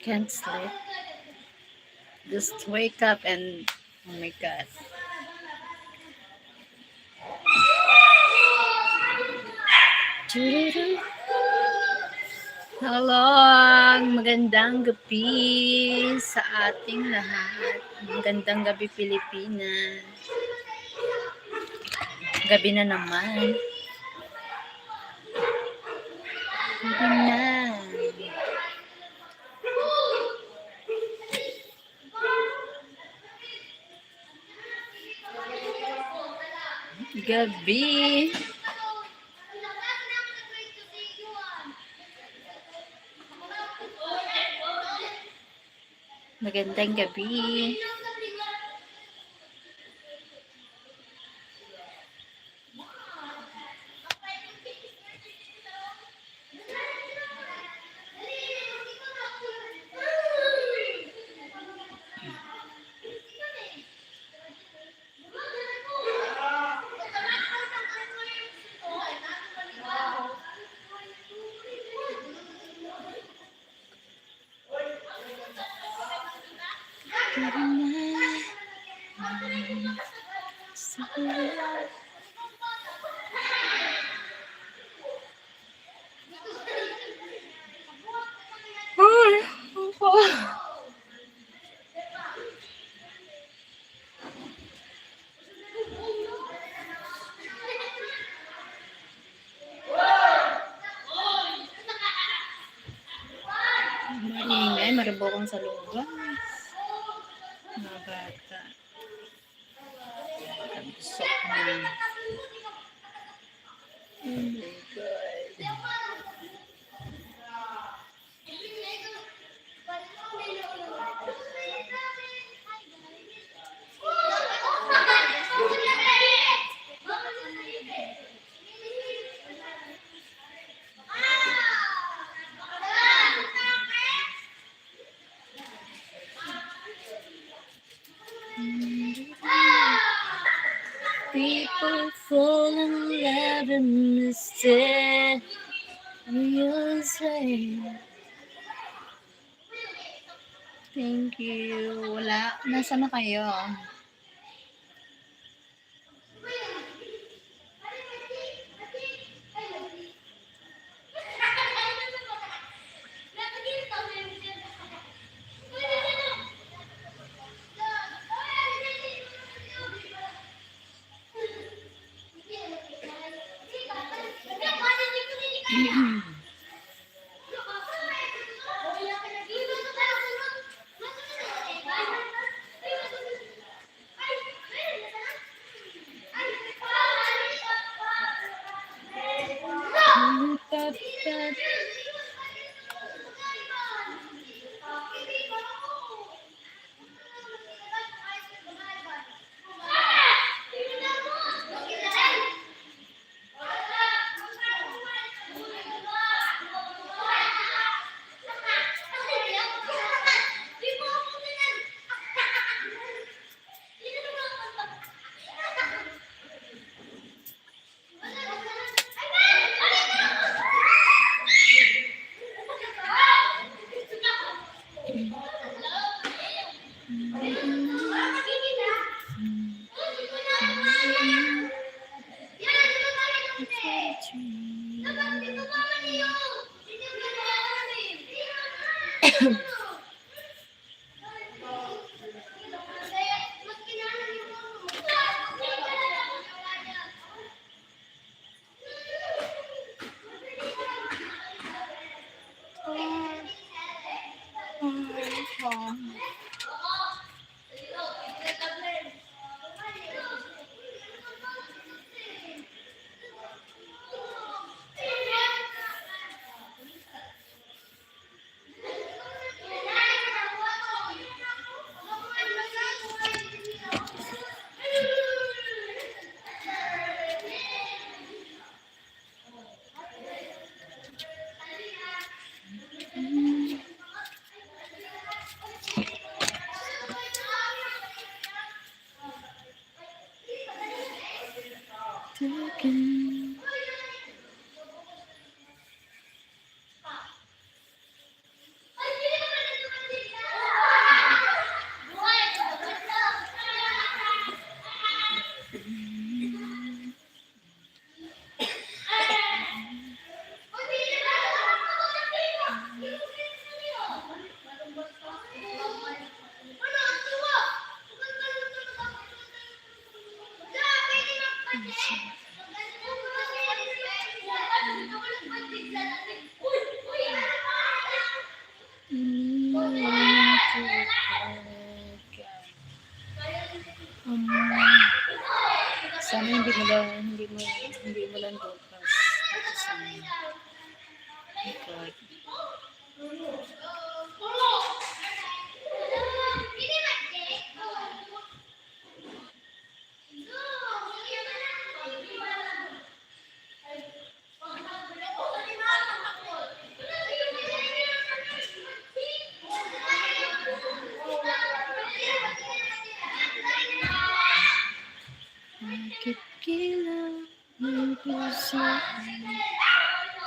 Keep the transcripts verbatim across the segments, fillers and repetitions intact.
Can't sleep. Just wake up and, oh my God. Hello, magandang gabi sa ating lahat. Magandang gabi, Pilipinas. Gabi na naman. Gabi na. Gabi. Magandang gabi. Maingay, maribukong sa luwas. Mga bata. Busog na. Oh my God. People fall in love in mysterious ways. Thank you. Wala. Nasaan na kayo? Sana hindi mo lang, hindi mo, hindi mo lang bukas. Ito sana. Ito. Bakit kailangan ng puso ang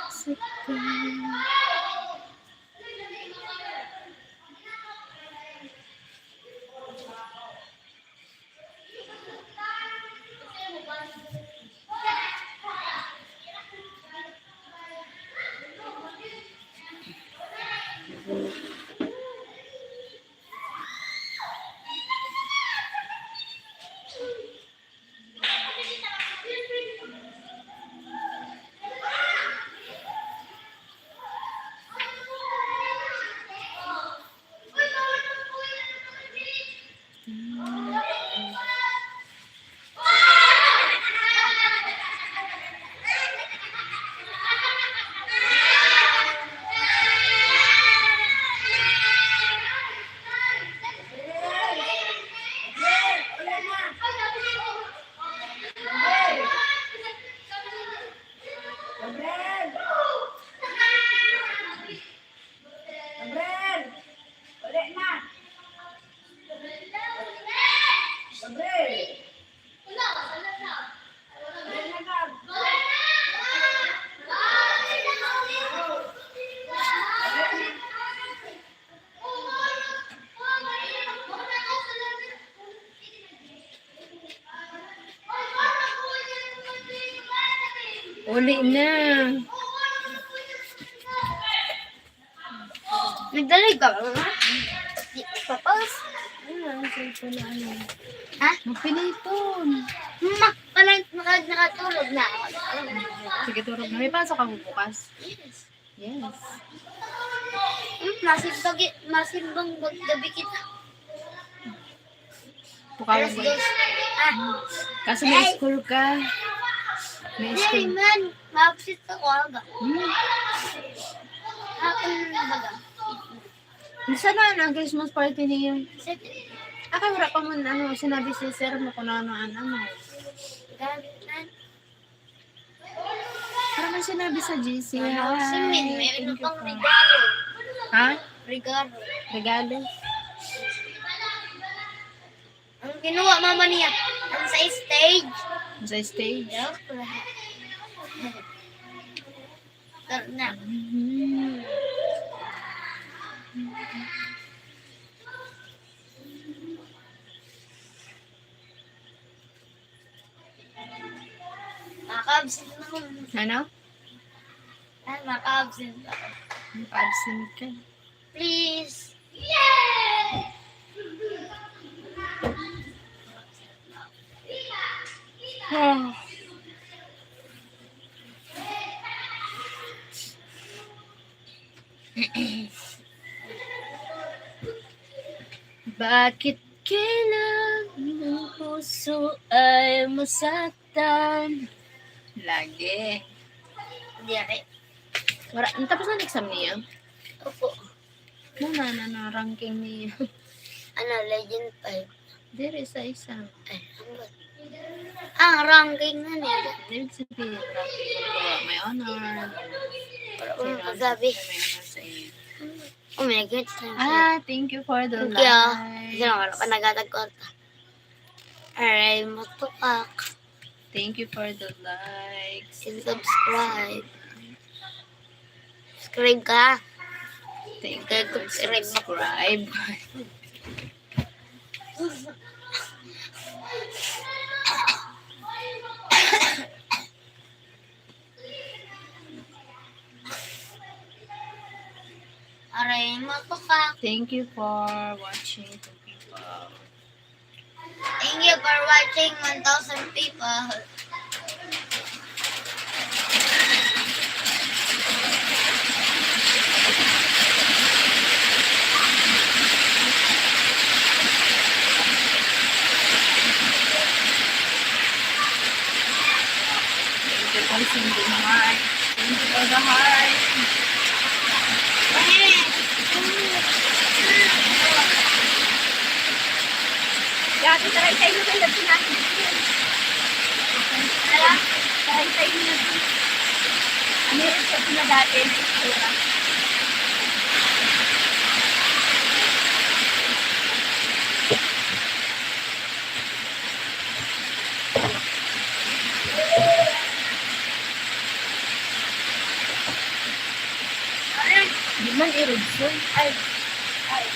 saktan? Gabriel! Uli na! Gabriel! Uli na, Gab! Uli na. Nagdalig ka ba, ma? Di, papaus. Ano, ano, cellphone na ano? Ha? Magpiliton. Ma, pala, naka-, nakatulog na ako. Sige, tulog na. May pasok ako bukas. Yes. Yes. Hmm, masimbang, masimbang gabi kita. Bukas. Alas dos. Ah. Kaso may school ka. May school. Hindi, man. Ma-absent ako aga. Hmm. Hapon na baga. Unsa na ang Christmas party niyo? Sige. Ako, wala pa mo, ano, sinabi si sir mo kung ano, ano, ano. Gamit na. Para may sinabi sa G C. Ano, hi, si Min, may thank you pang po. Regalo. Ha? Regalo. Regalo. Ang kinuha mama niya, ang sa stage. Ang sa stage? Joke lang. Tara na. Mhm. Maka-absent na ako. Ano? Ay, maka-absent ako. Maka-absent ka. Please. Ah. Bakit kailangan ng puso ay masaktan? Lagi. Diri. Wala, tapos na ang exam niya? Opo. Ano na, na, na ranking niya? Ano, Legend five. Diri sa isa. Ay, ano ba? Ah, ranking na niya. Ibig sabihin, ranking mo, may honor. Pero kung pagsabi. May honor sa iyo. Oh my God. Ah, thank you for the likes. Thank you. Kasi nga, wala pa nagatag kwarta. Aray, matukak. Thank you for the likes. And subscribe. Subscribe ka. Thank you for subscribe. Aray, matukak. Thank you for watching, two people. Thank you for watching, one thousand people. Sending heart. Thank you for the heart. Dati, taray tayo na lang sinabi. Kaya, taray tayo na lang. Ano yung sa pinadati? Di man irugso. Ay. Ay.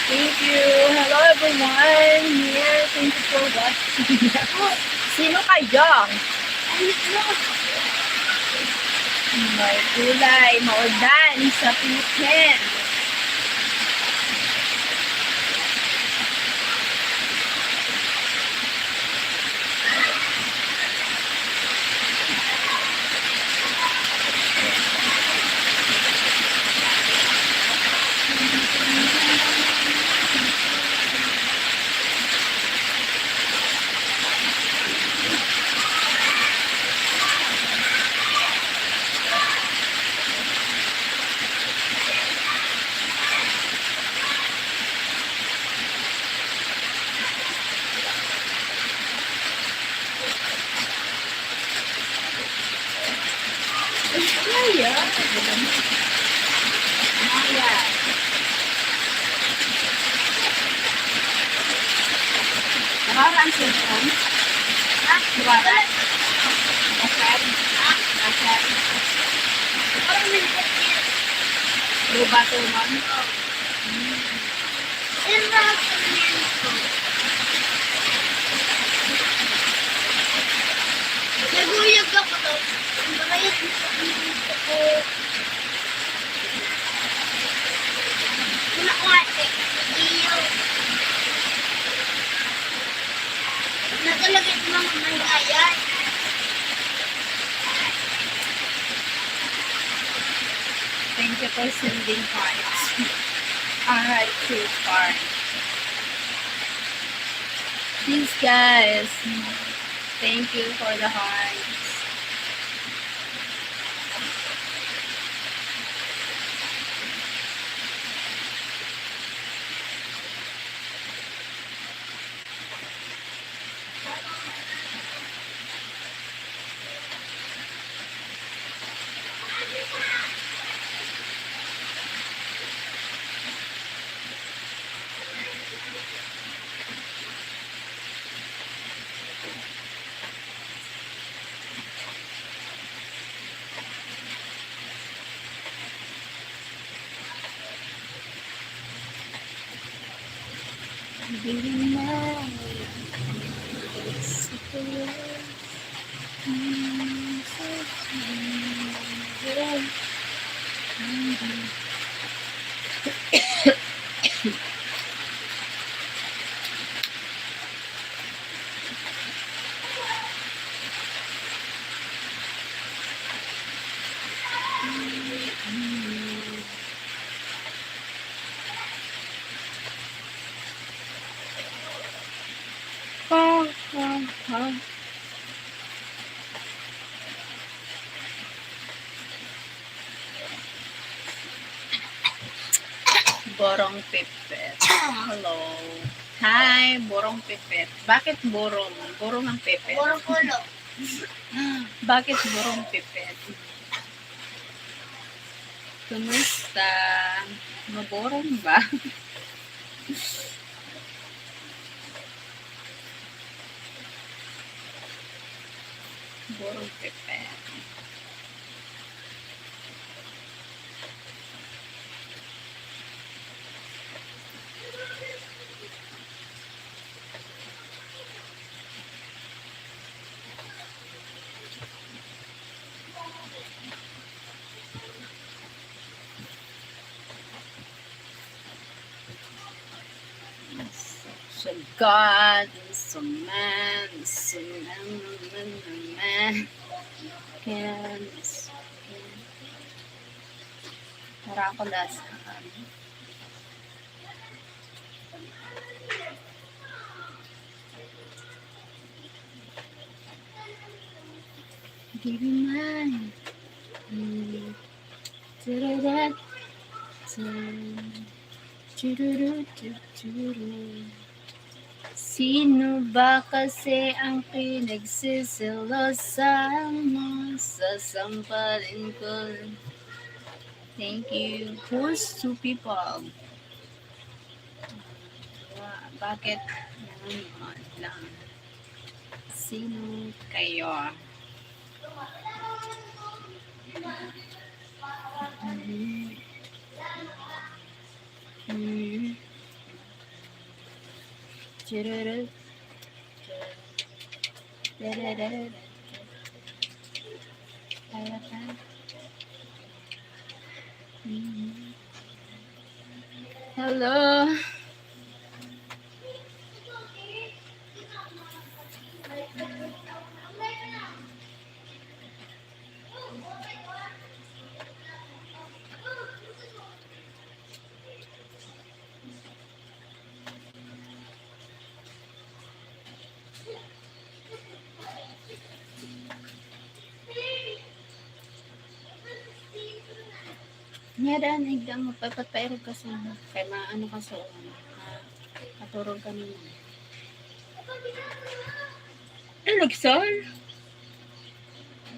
Thank you. Hello, everyone. Here, thank you for watching. Sino kayo? May gulay, maulan sa Pilipinas. Ayan. Ayan. Nawawala ang cellphone. Ha? Nawawala. Nasaan? Nasaan? Parang may Luba to, ma'am. Hmm. Naguyog ako to. Ang bayad mo sa pinito ko. Wala ko ate. Iyo. Nakalagay ko mga mangayan. Thank you for sending hearts. Alright, so far. Please, guys. Thank you for the hearts. Borong Pipit. Hello. Hi, Borong Pipit. Bakit Borong? Borong ang Pipit. Borong ulo. Bakit Borong Pipit? Kumusta? Maborong ba? Borong Pipit. God, so man, so man, man, man, man. Can, can. Miraculous. Give me mine. Mm. Sino ba kasi ang pinagsiselosan mo? Sasampalin ko. Thank you. Who's two people? Bakit? Ano lang? Sino kayo? Mhm. Mhm. Chururu. Chururu. Mhm. Hello. Niya daan, igda mo, papat pa erog ka sa, kay maano ka sa, ah, katurog ka naman. Erog sa?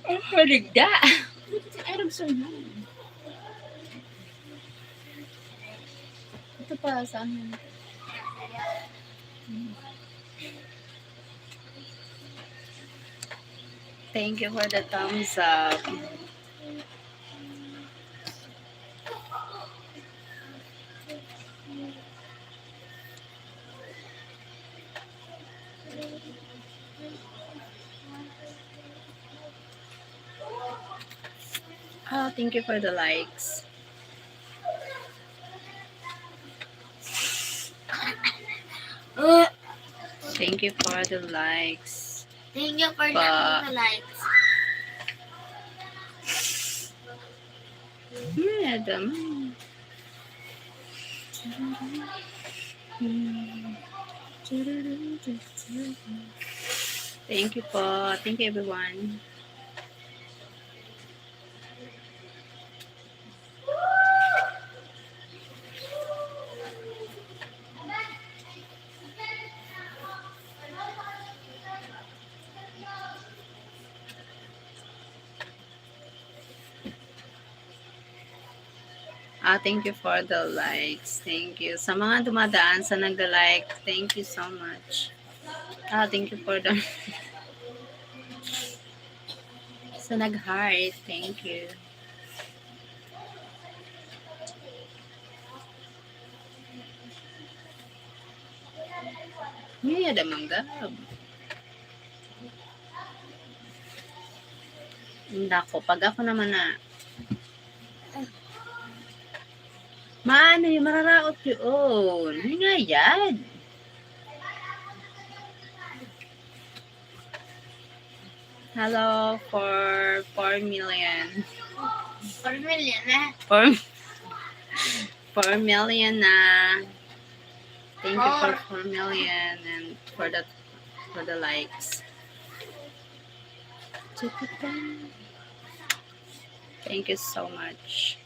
Oh, erog da. Erog sa naman. Ito pa, saan yun? Thank you for the thumbs up. Ah, thank you for the likes. Thank you for the likes. Thank you for the likes. Madam. Thank you po. Thank you, everyone. Ah, thank you for the likes. Thank you. Sa mga dumadaan, sa nagda-like, thank you so much. Ah, thank you for the sa nag-heart, thank you. Niya da manggab. Nako, pag ako naman na. Maano yung mararaot yun? Yun nga yan. Hello for four million. Four million na. Four, four million na. Thank you for four million and for the, for the likes. Thank you so much.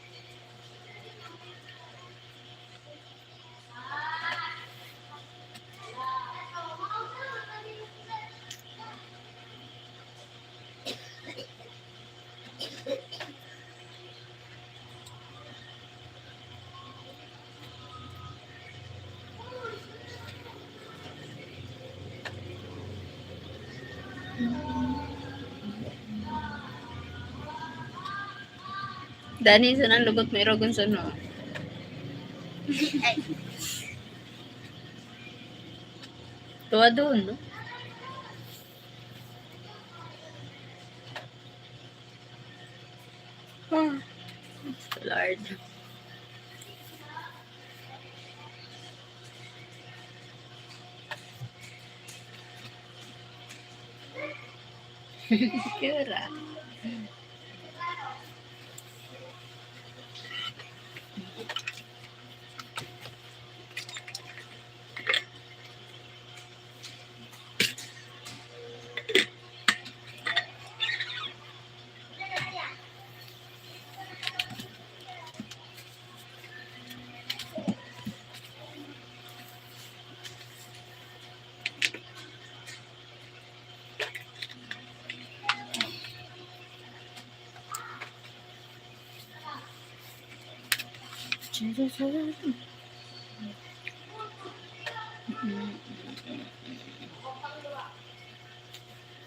Dani, saan an lugot mo irogon saan, no? Tuwa doon, no? Ah, Lord. Kira.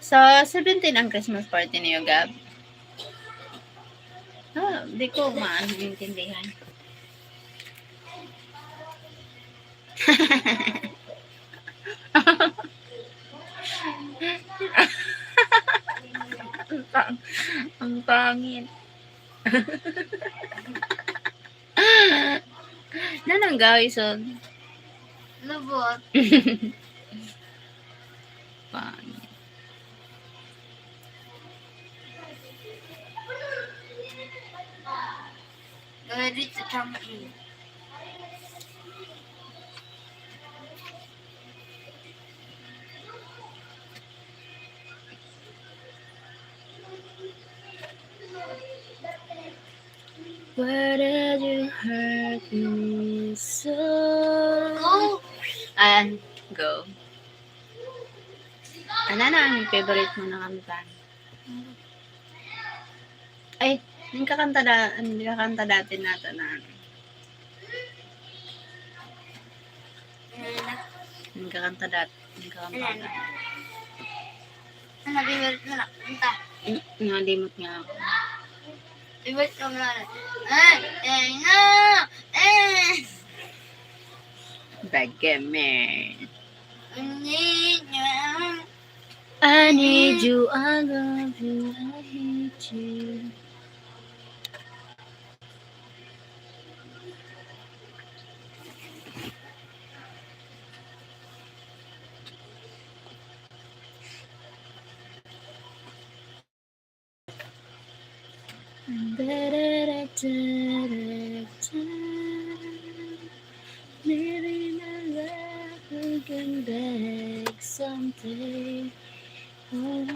So, seventeen ang Christmas party niyo, Gab? Ah, di ko maintindihan. Ang pang-, ang pangit. Nanang gawison? Lubot. Pangit. Gawin dito sa mga Why did you hurt me so? Go. Ayan, go. Ano na ang favorite mo na kanta? Ay, nagkakanta da-, nagkakanta dati nata na ano. Nagkakanta dati, nagkakanta dati. Ano, favorite mo na kanta? Mm, nalimot nga ako. Favorite ko na. Eh, eh, no, eh. Bagaman. I need you, I love you, I hate you. Maybe my love will come back someday. Oh,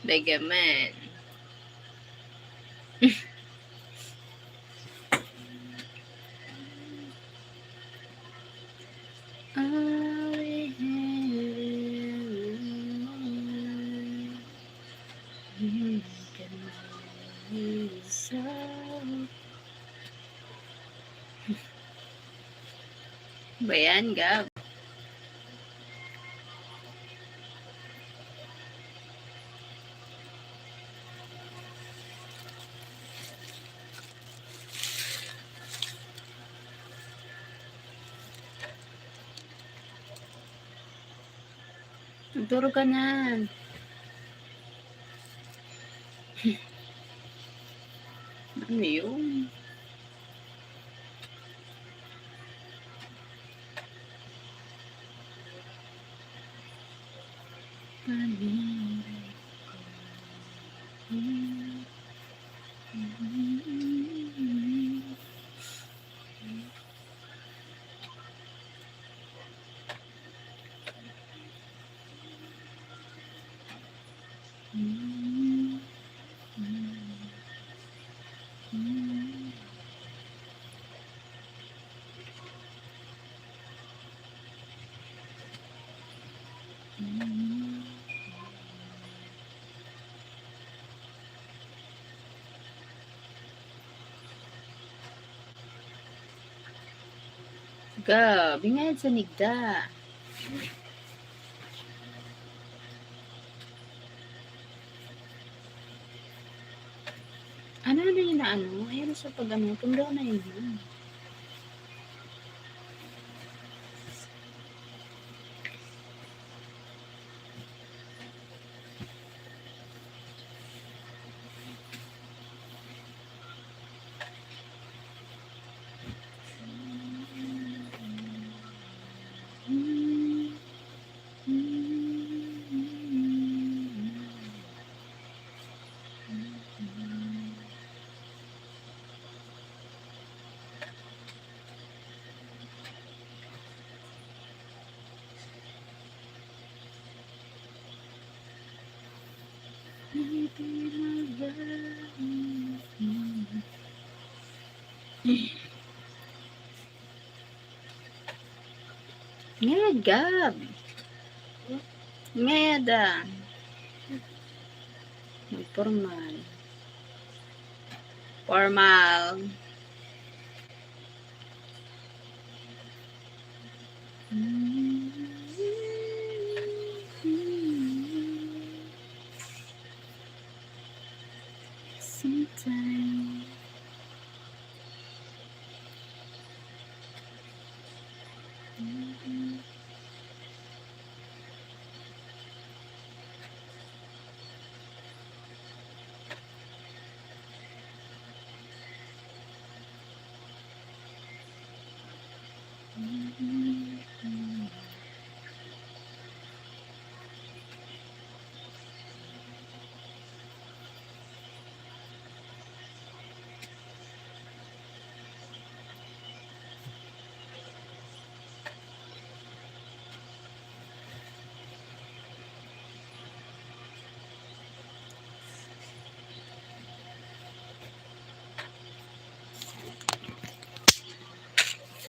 Bagaman. Ba yan, Gab? Durog ka na. Ano yun? Ga, bingayad sa nigda. Ano na yun na ano? Ayan sa pag ano, pundo na yun. Ngayad gab. Ngayad a. Formal. Formal. Sometimes.